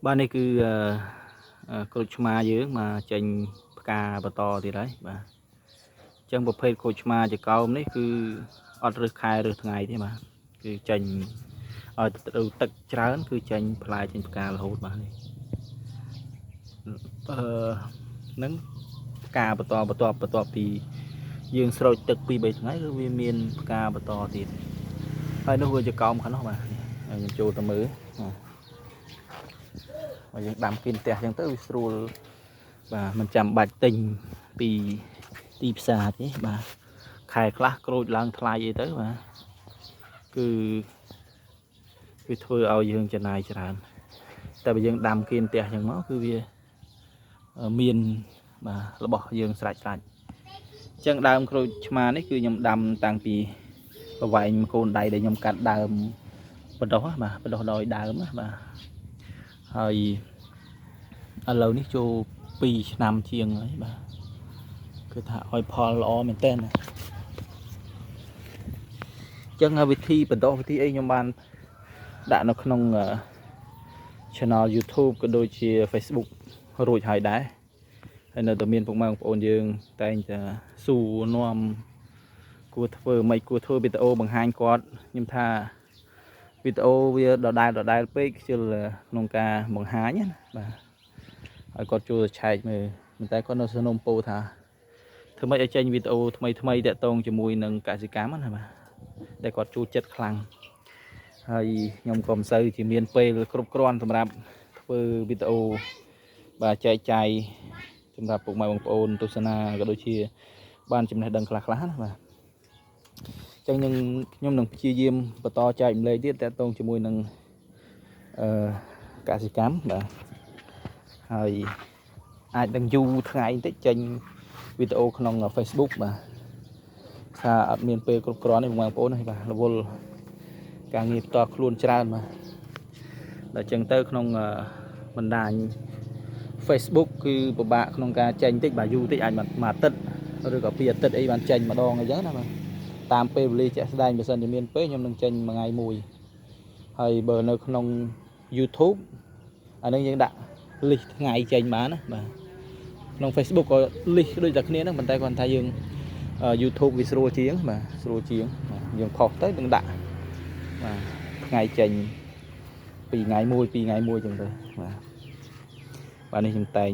បាទនេះគឺក្រូចឆ្មាយើងមកចេញផ្កាបន្តទៀតហើយបាទអញ្ចឹងប្រភេទក្រូចឆ្មាចកោមនេះគឺអត់រើសខែរើសថ្ងៃទេបាទគឺចេញឲ្យទៅទឹកច្រើនគឺចេញផ្លែចេញផ្ការហូតបាទនេះអឺនឹងផ្កាបន្តបន្ទាប់បន្ទាប់ពីយើងស្រោចទឹក2 3ថ្ងៃគឺវាមានផ្កាបន្តទៀតហើយនោះវាចកោមខាងនោះបាទខ្ញុំចូលទៅមើលបាទបើយើងដាំគៀនផ្ទះអញ្ចឹងទៅវាស្រួលបាទមិនចាំបាច់ទិញពីទីផ្សារទេបាទខែខ្លះក្រូចឡើងថ្លៃអីទៅបាទគឺវាធ្វើឲ្យយើងចំណាយច្រើនតែបើយើងដាំគៀនផ្ទះអញ្ចឹងមកគឺវាមានបាទរបស់យើងស្រេចស្រេចអញ្ចឹងដើមក្រូចឆ្មានេះគឺខ្ញុំដាំតាំងពីប្រវែងកូនដៃដែលខ្ញុំកាត់ដើមបណ្ដុះបាទបណ្ដុះដោយដើមបាទហើយឥឡូវនេះចូល2ឆ្នាំជាងហើយបាទគឺថាឲ្យផលល្អមែនតើណាអញ្ចឹងវិធីបណ្ដុះវិធីអីខ្ញុំបានដាក់នៅក្នុង channel YouTube ក៏ដូចជា Facebook រួចហើយដែរហើយនៅតែមានពុកម៉ែបងប្អូនយើងតែងតែសួរនាំគួរធ្វើមិនគួរធ្វើវីដេអូបង្ហាញគាត់ខ្ញុំថាវីដេអូវាដដែលដដែលពេកខ្ជិលក្នុងការបង្ហាញណាបាទឲ្យគាត់ចូលទៅឆែកមើលប៉ុន្តែគាត់នៅសំណូមពរថាធ្វើម៉េចឲ្យចេញវីដេអូថ្មីថ្មីតាក់ទងជាមួយនឹងកសិកម្មណាបាទដែលគាត់ចូលចិត្តខ្លាំងហើយខ្ញុំក៏មិនសូវជាមានពេលគ្រប់គ្រាន់សម្រាប់ធ្វើវីដេអូបាទចែកចាយសម្រាប់ពុកម៉ែបងប្អូនទស្សនាក៏ដូចជាបានចំណេះដឹងខ្លះៗណាបាទអញ្ចឹងនឹងខ្ញុំនឹងព្យាយាមបន្តចែករំលែកទៀតតាក់ទងជាមួយនឹងអឺកសិកម្មបាទហើយអាចនឹងយូរថ្ងៃបន្តិចចេញវីដេអូក្នុង Facebook បាទថាអត់មានពេលគ្រប់គ្រាន់ទេបងប្អូនណាបាទរវល់ការងារផ្ទាល់ខ្លួនច្រើនបាទដល់ចឹងទៅក្នុងបណ្ដាញ Facebook គឺពិបាកក្នុងការចេញតិចបាទយូរតិចអាចមួយអាទិត្យឬក៏ពីរអាទិត្យអីបានចេញម្ដងអញ្ចឹងណាបាទតាមពេលវេលាជាក់ស្ដែងបើសិនជាមានពេលខ្ញុំនឹងចេញមួយថ្ងៃមួយហើយបើនៅក្នុង YouTube អានឹងយើងដាក់ list ថ្ងៃចេញបានណាបាទក្នុង Facebook ក៏ list ដូចតែគ្នាហ្នឹងប៉ុន្តែគាត់ថាយើង YouTube វាស្រួលជាងបាទស្រួលជាងយើងផុសទៅនឹងដាក់បាទថ្ងៃចេញ2ថ្ងៃមួយ2ថ្ងៃមួយចឹងទៅបាទបាទនេះខ្ញុំតែង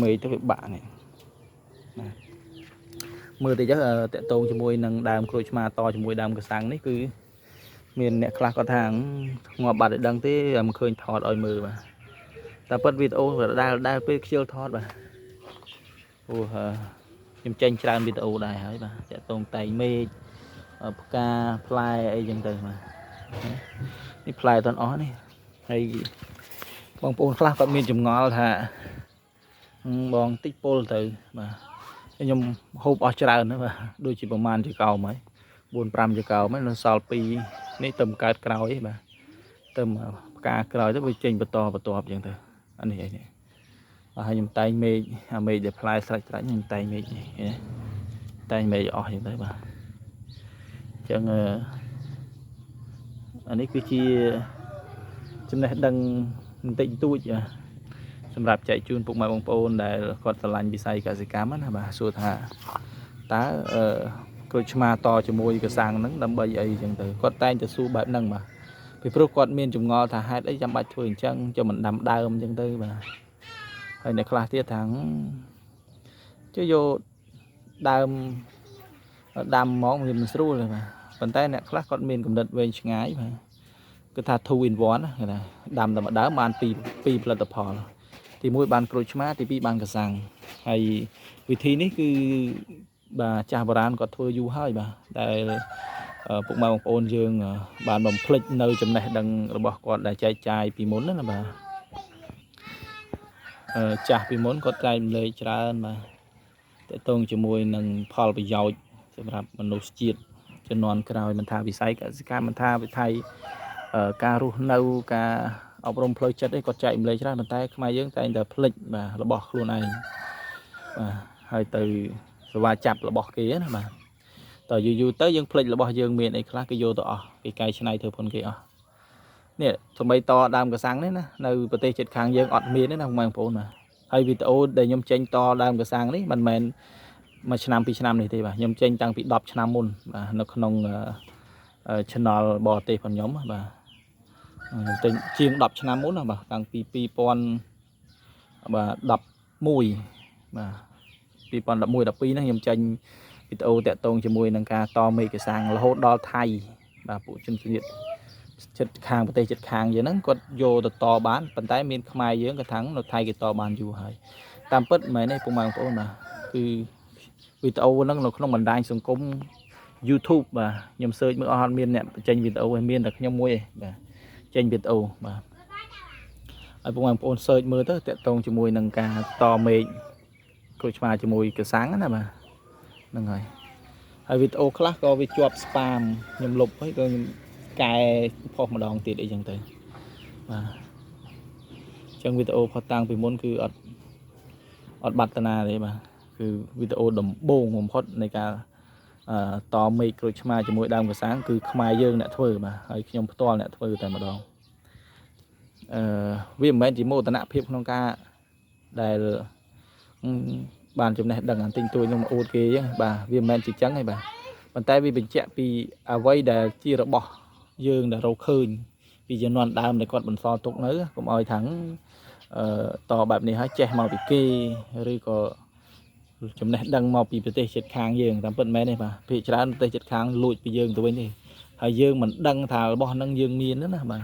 មេឃទៅវាបាក់នេះបាទមើលតិចទៅតាក់ទងជាមួយនឹងដើមក្រូចឆ្មាតជាមួយដើមកសាំងនេះគឺមានអ្នកខ្លះគាត់ថាងាប់បាត់ឲ្យដឹងទេមិនឃើញថតឲ្យមើលបាទតែពិតវីដេអូដដែលដែលពេលខ្ជិលថតបាទព្រោះខ្ញុំចេញច្រើនវីដេអូដែរហើយបាទតាក់ទងតែងមេឃផ្កាផ្លែអីចឹងទៅបាទនេះផ្លែតន់អស់នេះហើយបងប្អូនខ្លះគាត់មានចម្ងល់ថាបងតិចពុលទៅបាទខ្ញុំហូបអស់ច្រើនណាស់បាទដូចជាប្រហែលជាកោមហើយ4 5ជាកោមហើយនៅសល់2នេះទៅកើតក្រោយបាទទៅផ្កាក្រោយទៅវាចេញបន្តបន្ទាប់អញ្ចឹងទៅអានេះអីនេះបាទហើយខ្ញុំតែងមេឃអាមេឃដែលផ្លែស្រេចស្រេចខ្ញុំតែងមេឃនេះតែងមេឃអស់អញ្ចឹងទៅបាទអញ្ចឹងអានេះគឺជាចំណេះដឹងបន្តិចបន្តួចសម្រាប់ចែកជូនពុកម៉ែបងប្អូនដែលគាត់ស្រឡាញ់វិស័យកសិកម្មណាបាទសួរថាតើអឺក្រូចឆ្មាតជាមួយកសាំងហ្នឹងដើម្បីអីចឹងទៅគាត់តែងតែសួរបែបហ្នឹងបាទពីព្រោះគាត់មានចម្ងល់ថាហេតុអីចាំបាច់ធ្វើអញ្ចឹងចុះមិនដាំដើមអញ្ចឹងទៅបាទហើយអ្នកខ្លះទៀតថាជឿយកដើមដាំហ្មងវាមិនស្រួលទេបាទប៉ុន្តែអ្នកខ្លះគាត់មានគំនិតវែងឆ្ងាយបាទគឺថា2 in 1ណាគេថាដាំតែមួយដើមបានពីរផលិតផលទី1បានក្រូចឆ្មាទី2បានកសាំងហើយវិធីនេះគឺបាទចាស់បុរាណគាត់ធ្វើយូរហើយបាទដែលពុកម៉ែបងប្អូនយើងបានបំភ្លេចនៅចំណេះដឹងរបស់គាត់ដែលចែកចាយពីមុនណាបាទចាស់ពីមុនគាត់ចែករំលែកច្រើនបាទតកតងជាមួយនឹងផលប្រយោជន៍សម្រាប់មនុស្សជាតិជំនាន់ក្រោយមិនថាវិស័យកសិកម្មមិនថាវិថីការរស់នៅការអប់រំផ្លូវចិត្តអីគាត់ចែករំលែកច្រើនប៉ុន្តែខ្មែរយើងតែងតែភ្លេចបាទរបស់ខ្លួនឯងបាទហើយទៅសវ៉ាចាប់របស់គេណាបាទតើយូរយូរទៅយើងភ្លេចរបស់យើងមានអីខ្លះគេយកទៅអស់គេកែច្នៃធ្វើផុនគេអស់ នេះសម្បីតដើមកសាំងនេះណានៅប្រទេសជិតខាងយើងអត់មានទេណាបងប្អូនបាទហើយវីដេអូដែលខ្ញុំចេញតដើមកសាំងនេះមិនមែនមួយឆ្នាំពីរឆ្នាំនេះទេបាទខ្ញុំចេញតាំងពី10ឆ្នាំមុនបាទនៅក្នុង channel បរទេសរបស់ខ្ញុំបាទខ្ញុំចេញជាង10ឆ្នាំមុនណាបាទតាំងពី2000បាទ11បាទ2011 12ហ្នឹងខ្ញុំចេញវីដេអូតាក់ទងជាមួយនឹងការតមេកសាំងរហូតដល់ថៃបាទពួកជនជាតិចិត្តខាងប្រទេសជិតខាងយើងហ្នឹងគាត់យកទៅតបានប៉ុន្តែមានខ្មែរយើងក៏ថាំងនៅថៃគេតបានយូរហើយតាមពិតមិនមែនទេពុកម៉ែបងប្អូនបាទគឺវីដេអូហ្នឹងនៅក្នុងបណ្ដាញសង្គម YouTube បាទខ្ញុំ search មើលអស់អត់មានអ្នកចេញវីដេអូឯងមានតែខ្ញុំមួយឯងបាទចេញវីដេអូបាទហើយពុកម៉ែបងប្អូន search មើលទៅតាក់ទងជាមួយនឹងការតមេឃក្រូចឆ្មាជាមួយកសាំងណាបាទហ្នឹងហើយហើយវីដេអូខ្លះក៏វាជាប់ spam ខ្ញុំលុបហើយក៏ខ្ញុំកែផុសម្ដងទៀតអីចឹងទៅបាទអញ្ចឹងវីដេអូផុសតាំងពីមុនគឺអត់អត់បាត់តាណាទេបាទគឺវីដេអូដំបូងបំផុតនៃការ អឺតមេឃក្រូចឆ្មាជាមួយដើមកសាងគឺខ្មែរយើងអ្នកធ្វើបាទហើយខ្ញុំផ្ទាល់អ្នកធ្វើតែម្ដងអឺវាមិនមែនជាមោទនភាពក្នុងការដែលបានចំណេះដឹងអន្តិចតួចនឹងមកអួតគេអញ្ចឹងបាទវាមិនមែនជាចឹងទេបាទប៉ុន្តែវាបញ្ជាក់ពីអ្វីដែលជារបស់យើងដែលរកឃើញពីជំនាន់ដើមដែលគាត់បន្សល់ទុកនៅកុំឲ្យថាងអឺតបែបនេះហើយចេះមកពីគេឬក៏ ចំណេះដឹងមកពីប្រទេសជិតខាងយើងតាមពិតមែនទេបាទភាគច្រើនប្រទេសជិតខាងលួចពីយើងទៅវិញទេហើយយើងមិនដឹងថារបស់ហ្នឹងយើងមានណាបាទ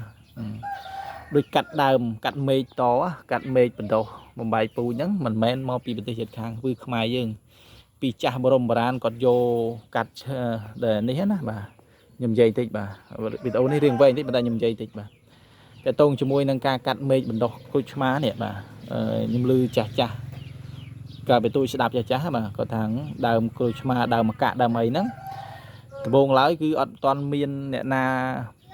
ដូចកាត់ដើមកាត់មេឃតកាត់មេឃបណ្ដោះបំបីពូជហ្នឹងមិនមែនមកពីប្រទេសជិតខាងគឺខ្មែរយើងពីចាស់បរមបុរាណគាត់យកកាត់ដែលនេះណាបាទខ្ញុំនិយាយតិចបាទវីដេអូនេះរៀងវែងតិចប៉ុន្តែខ្ញុំនិយាយតិចបាទតកតងជាមួយនឹងការកាត់មេឃបណ្ដោះក្រូចឆ្មានេះបាទខ្ញុំឮចាស់ចាស់ កាលពីទូចស្ដាប់ចាស់ចាស់បាទគាត់ថាដើមក្រូចឆ្មាដើមម្កាក់ដើមអីហ្នឹងដំបូងឡើយគឺអត់ទាន់មានអ្នកណា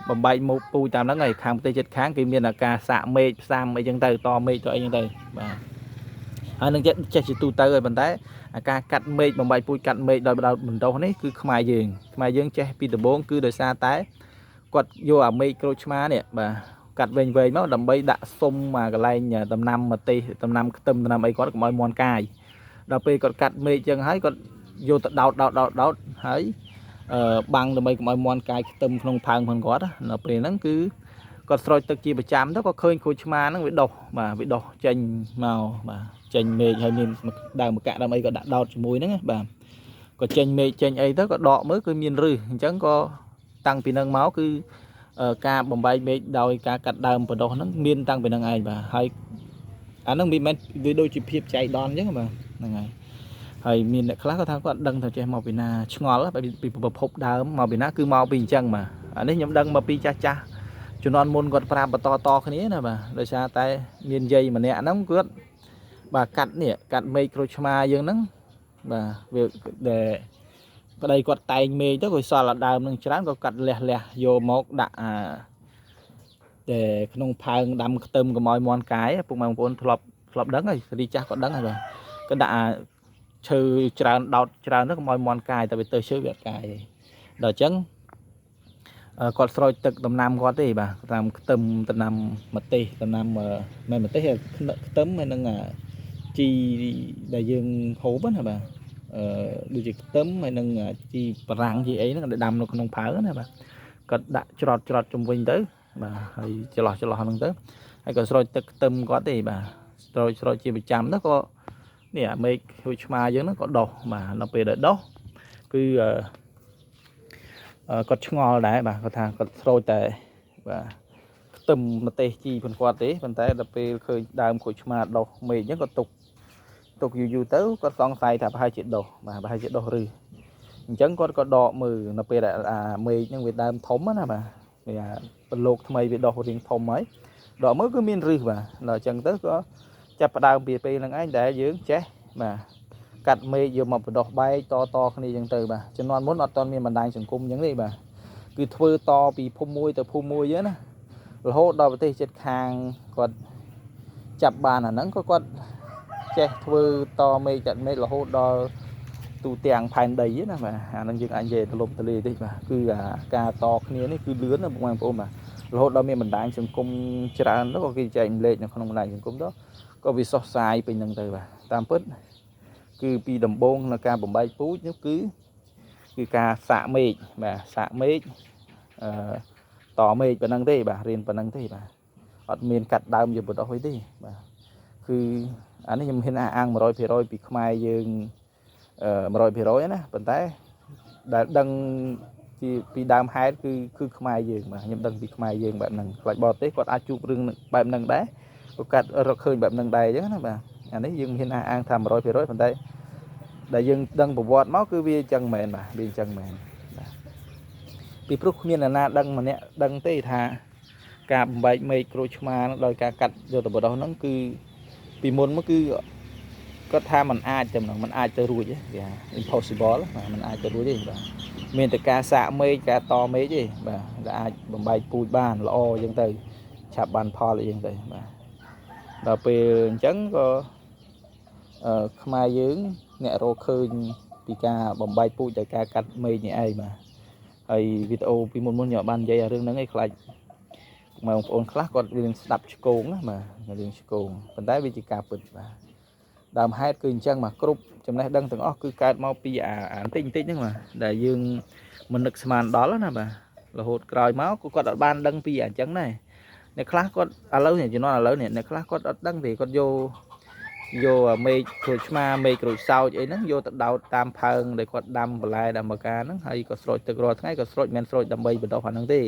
បំបែកមកពូជតាមហ្នឹងហើយខាងប្រទេសជិតខាងគេមានអាការសាកមេឃផ្សាំអីចឹងទៅតមេឃទៅអីចឹងទៅបាទហើយនឹងចេះចេះជាទូទៅហើយប៉ុន្តែអាការកាត់មេឃបំបែកពូជកាត់មេឃដោយបណ្ដោះនេះគឺខ្មែរយើងខ្មែរយើងចេះពីដំបូងគឺដោយសារតែគាត់យកអាមេឃក្រូចឆ្មានេះបាទកាត់វែងវែងមកដើម្បីដាក់សុំអាកន្លែងដំណាំម្ទេសដំណាំខ្ទឹមដំណាំអីគាត់កុំឲ្យមន់កាយ ដល់ពេលគាត់កាត់មេឃចឹងហើយគាត់យកទៅដោតដោតដោតដោតហើយអឺបាំងដើម្បីកុំឲ្យមន់កាយខ្ទឹមក្នុងផើងផងគាត់ដល់ពេលហ្នឹងគឺគាត់ស្រោចទឹកជាប្រចាំទៅក៏ឃើញក្រូចឆ្មាហ្នឹងវាដុះបាទវាដុះចេញមកបាទចេញមេឃហើយមានដើមម្កាក់ដើមអីក៏ដាក់ដោតជាមួយហ្នឹងបាទក៏ចេញមេឃចេញអីទៅក៏ដកមើលគឺមានរឹសអញ្ចឹងក៏តាំងពីហ្នឹងមកគឺការបំបែកមេឃដោយការកាត់ដើមបដោះហ្នឹងមានតាំងពីហ្នឹងឯងបាទហើយអាហ្នឹងវាមិនវាដូចជាភាពចៃដន្យអញ្ចឹងបាទហ្នឹងហើយហើយមានអ្នកខ្លះគាត់ថាគាត់ដឹងថាចេះមកពីណាឆ្ងល់ពីប្រភពដើមមកពីណាគឺមកពីអញ្ចឹងបាទអានេះខ្ញុំដឹងមកពីចាស់ចាស់ជំនាន់មុនគាត់ប្រាប់បន្តតគ្នាណាបាទដោយសារតែមានយាយម្នាក់ហ្នឹងគាត់បាទកាត់នេះកាត់មេឃក្រូចឆ្មាយើងហ្នឹងបាទវាដែលប្តីគាត់តែងមេឃទៅក៏សល់អាដើមនឹងច្រើនក៏កាត់លះលះយកមកដាក់អាតែក្នុងផើងដាំខ្ទឹមកុំឲ្យមន់កាយពុកម៉ែបងប្អូនធ្លាប់ធ្លាប់ដឹងហើយរីចាស់ក៏ដឹងហើយបាទក៏ដាក់អាឈើច្រើនដោតច្រើនទៅកុំឲ្យមន់កាយតែវាទៅឈើវាអត់កាយទេដល់អញ្ចឹងគាត់ស្រោចទឹកដំណាំគាត់ទេបាទតាមខ្ទឹមដំណាំម្ទេសដំណាំមិនម្ទេសខ្ទឹមហើយនឹងជីដែលយើងហូបណាបាទអឺដូចជាខ្ទឹមហើយនឹងជីបារាំងជីអីហ្នឹងដែលដាំនៅក្នុងផើងណាបាទគាត់ដាក់ច្រត់ច្រត់ជុំវិញទៅបាទហើយចន្លោះចន្លោះហ្នឹងទៅហើយក៏ស្រោចទឹកខ្ទឹមគាត់ទេបាទស្រោចស្រោចជាប្រចាំទៅក៏នេះអាមេឃហួចឆ្មាយើងហ្នឹងក៏ដុះបាទដល់ពេលដែលដុះគឺគាត់ឆ្ងល់ដែរបាទគាត់ថាគាត់ស្រោចតែបាទខ្ទឹមម្ទេសជីផងគាត់ទេប៉ុន្តែដល់ពេលឃើញដើមក្រូចឆ្មាដុះមេឃអញ្ចឹងគាត់ទុកទុកយូរយូរទៅគាត់សង្ស័យថាប្រហែលជាដុះបាទប្រហែលជាដុះឬអញ្ចឹងគាត់ក៏ដកមើលនៅពេលដែលអាមេឃហ្នឹងវាដើមធំណាបាទវាប្រឡូកថ្មីវាដុះរាងធំហើយដកមើលគឺមានរឹសបាទដល់អញ្ចឹងទៅក៏ចាប់ផ្ដើមពីពេលហ្នឹងឯងដែលយើងចេះបាទកាត់មេឃយកមកបដោះបែកតតគ្នាអញ្ចឹងទៅបាទជំនាន់មុនអត់ទាន់មានបណ្ដាញសង្គមអញ្ចឹងទេបាទគឺធ្វើតពីភូមិមួយទៅភូមិមួយអញ្ចឹងណារហូតដល់ប្រទេសជិតខាងគាត់ចាប់បានអាហ្នឹងក៏គាត់ចេះធ្វើតមេឃកាត់មេឃរហូតដល់ទូទាំងផែនដីណាបាទអាហ្នឹងយើងអាចនិយាយទលំទលាតិចបាទគឺអាការតគ្នានេះគឺលឿនណាបងប្អូនបាទ រហូតដល់មានបណ្ដាញសង្គមច្រើនទៅក៏គេចែករំលែកនៅក្នុងបណ្ដាញសង្គមទៅក៏វាសុសសាយពេញហ្នឹងទៅបាទតាមពិតគឺពីដំបូងនៅការបំបែកពូជនោះគឺការសាកមេឃបាទសាកមេឃអឺតមេឃប៉ុណ្ណឹងទេបាទរៀនប៉ុណ្ណឹងទេបាទអត់មានកាត់ដើមយកបណ្ដោះអីទេបាទគឺអានេះខ្ញុំហ៊ានអះអាង100%ពីខ្មែរយើង100%ណាប៉ុន្តែដែលដឹងជាពីដើមហេតុគឺខ្មែរយើងបាទខ្ញុំដឹងពីខ្មែរយើងបែបហ្នឹងខ្លាចបរទេសគាត់អាចជួបរឿងបែបហ្នឹងដែរក៏កាត់រកឃើញបែបហ្នឹងដែរអញ្ចឹងណាបាទអានេះយើងមានអះអាងថា100%ប៉ុន្តែដែលយើងដឹងប្រវត្តិមកគឺវាអញ្ចឹងមែនបាទវាអញ្ចឹងមែនបាទពីព្រោះគ្មានអ្នកណាដឹងម្នាក់ដឹងទេថាការបំបែកមេឃក្រូចឆ្មានឹងដោយការកាត់យកទៅបដោះហ្នឹងគឺពីមុនមកគឺគាត់ថាมันអាចតែម្ដងมันអាចទៅរួចទេគេថា impossible បាទมันអាចទៅរួចទេបាទមានតែការសាកមេឃការតមេឃទេបាទដែលអាចបំបែកពូជបានល្អអញ្ចឹងទៅឆាប់បានផលអីចឹងទៅបាទដល់ពេលអញ្ចឹងក៏អឺខ្មែរយើងអ្នករកឃើញពីការបំបែកពូជដោយការកាត់មេឃនេះឯងបាទហើយវីដេអូពីមុនមុនខ្ញុំអត់បាននិយាយរឿងហ្នឹងឯងខ្លាចបងប្អូនខ្លះគាត់រៀងស្ដាប់ឆ្គងណាបាទរៀងឆ្គងប៉ុន្តែវាជាការពិតបាទដើមហេតុគឺអញ្ចឹងបាទគ្រប់ចំណេះដឹងទាំងអស់គឺកើតមកពីអាអាបន្តិចបន្តិចហ្នឹងបាទដែលយើងមិននឹកស្មានដល់ណាបាទរហូតក្រោយមកក៏គាត់អត់បានដឹងពីអាអញ្ចឹងដែរអ្នកខ្លះគាត់ឥឡូវនេះជំនាន់ឥឡូវនេះអ្នកខ្លះគាត់អត់ដឹងទេគាត់យកយកមេឃក្រូចឆ្មាមេឃក្រូចសោចអីហ្នឹងយកទៅដោតតាមផើងដែលគាត់ដាំបន្លែដាំបកាហ្នឹងហើយក៏ស្រោចទឹករាល់ថ្ងៃក៏ស្រោចមិនស្រោចដើម្បីបណ្ដុះអាហ្នឹងទេ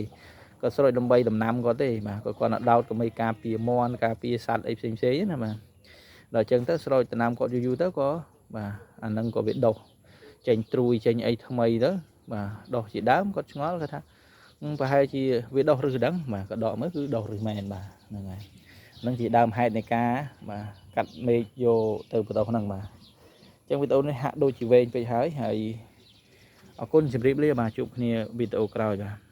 ក៏ស្រោចដើម្បីដំណាំគាត់ទេបាទក៏គាត់ដោតក៏មិនការពារមន់ការពារសត្វអីផ្សេងផ្សេងណាបាទដល់អញ្ចឹងទៅស្រោចដំណាំគាត់យូរយូរទៅក៏បាទអាហ្នឹងក៏វាដុះចេញត្រួយចេញអីថ្មីទៅបាទដុះជាដើមគាត់ឆ្ងល់គាត់ថាប្រហែលជាវាដុះឬដឹងបាទក៏ដកមើលគឺដុះឬមែនបាទហ្នឹងហើយហ្នឹងជាដើមហេតុនៃការបាទកាត់មេឃយកទៅបណ្ដុះហ្នឹងបាទអញ្ចឹងវីដេអូនេះហាក់ដូចជាវែងពេកហើយហើយអរគុណជម្រាបលាបាទជួបគ្នាវីដេអូក្រោយបាទ។